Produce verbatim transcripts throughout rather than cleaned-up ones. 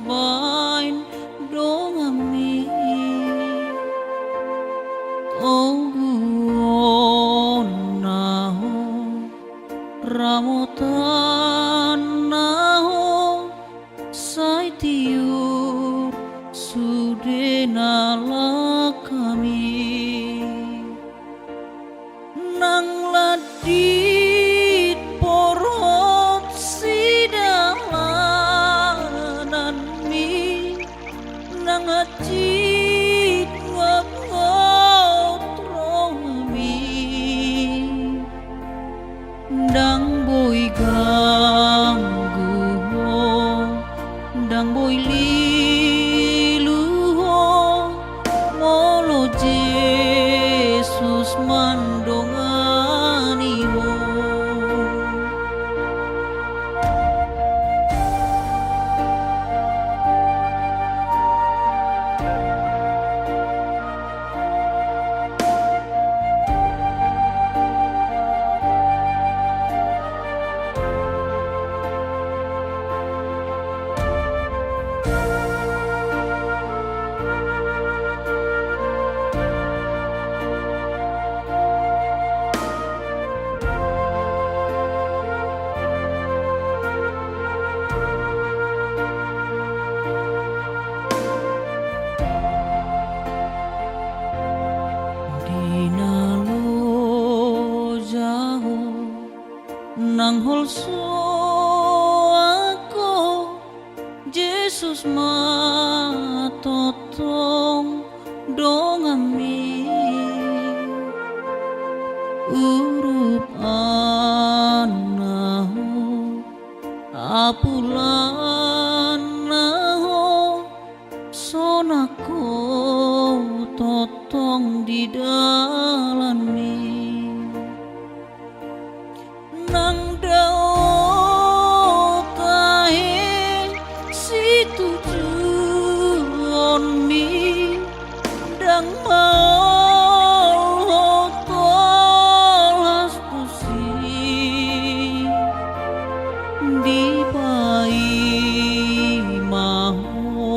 baen donganmi. Toguonna ho, ramotanna ho, sai tiur sude na langkami. Nang landit porhot sidalananmi, nang hansit ngotngot rohami. Ndang boi ganggu ho, ndang boi lilu ho, molo Jesus mandongani ho. Di na loja ho, nang holsoan ho, Jesus ma tongtong donganmi. Urupanna ho, apulanna ho, sonang ho tongtong di dalanmi. Nang dao tahe situjuonmi, ndang maol ho tolhas tusi. Dipaima ho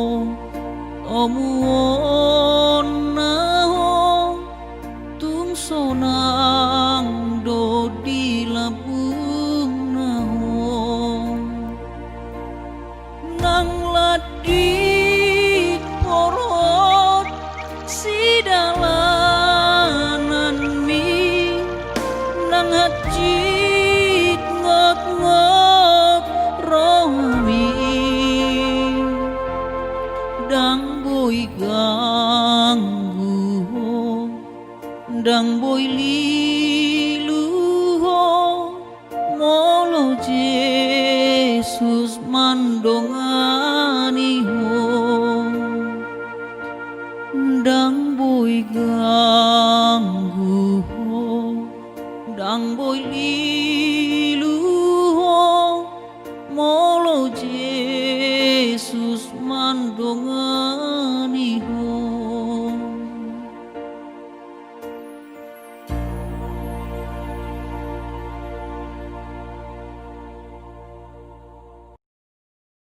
tomuonna ho, tung sonang do di lambungna ho. Nang landit porhot sidalananmi, nang hansit ngotngot rohami. Ndang boi ganggu ho, ndang boi lilu ho, molo Jesus mandongani ho.